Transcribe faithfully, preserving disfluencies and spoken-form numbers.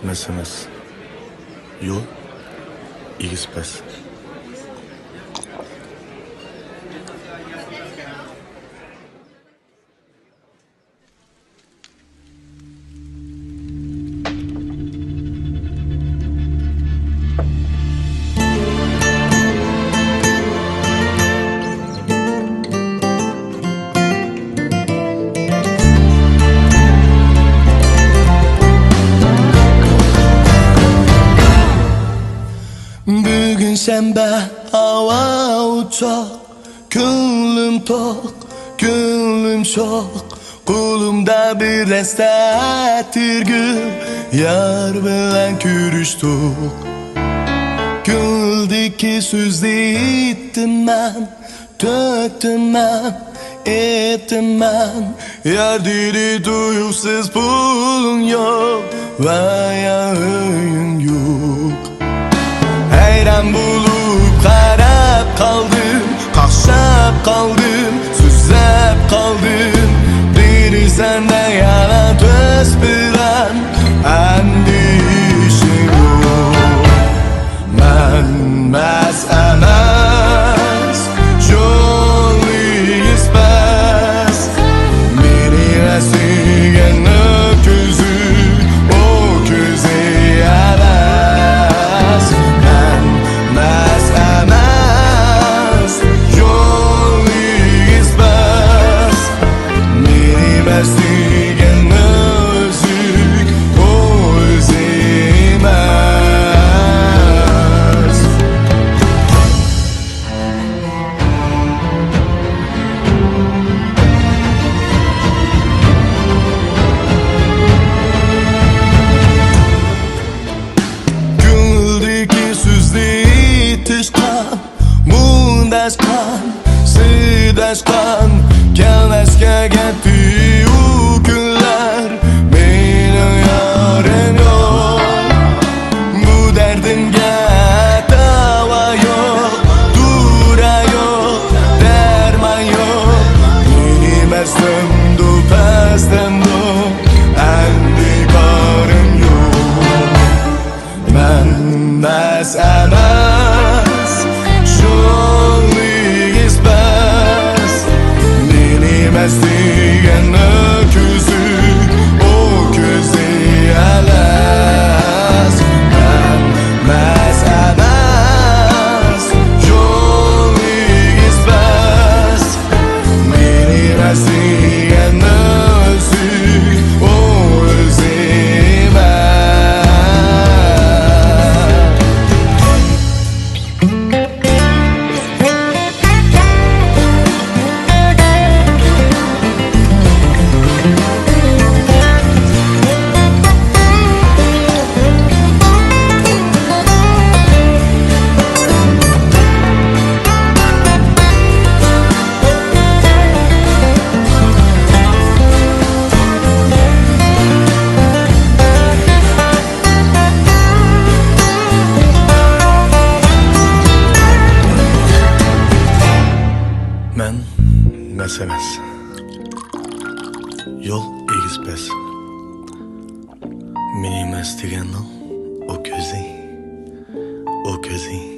ئەمەس ئەمەس. يول ئېگىز پەس. بۈگۈن شەنبە، ھاۋا ئوچۇق، كۆڭلۈم توق، كۆڭلۈم شوق. قولۇمدا بىر دەستە ئەتىرگۈل، يار بىلەن كۆرۈشتۇق. كۆڭۈلدىكى سۆزنى ئېيتتىم مەن، تۆكتۈم مەن، ئېيتتىم مەن. يار دېدى تۇيۇقسىز، پۇلۇڭ يوق ۋە يا ئۆيۈڭ يوق. ھەيران بولۇپ قاراپ قالدىم، قاقشاپ قالدىم، سۆزلەپ قالدىم. دېدى سەندە يەنە تۆس بىلەن ئەندىشە يوق. مەن مەس ئەمەس، يول ئېگىز پەس. مېنى مەس دېگەن ئۆكۈزۈك، ئۆكۈزۈك ئەمەس. مەن مەس ئەمەس، يول ئېگىز پەس. مېنى مەس دېگەن ئۆزۈك، ئۆزى ئەمەس. كۆڭۈلدىكى سۆزنى ئېيتىشقا مۇڭداشقان، سىرداشقان، كەلمەسكە كەتتى ئۇ كۈنلەر. مېنىڭ يارىم يوق، بۇ دەردىمگە داۋا يوق، دورا يوق، دەرمان يوق. مېنى مەستەمدۇ، پەستەمدۇ، ئەمدى بارىم يوق. مەن مەس ئەمەس، يول ئېگىز پەس. مېنى مەس دېگەن ئۆكۈزۈك، ئۆكۈزۈك ئەمەس. مەن مەس ئەمەس، يول ئېگىز پەس. مېنى مەس دېگەن ئۆزى، ئۆزى ئەمەس. مەن مەس ئەمەس. يول ئېگىز پەس. مېنى مەس دېگەننىڭ ئۇ كۆزى، ئۇ كۆزى.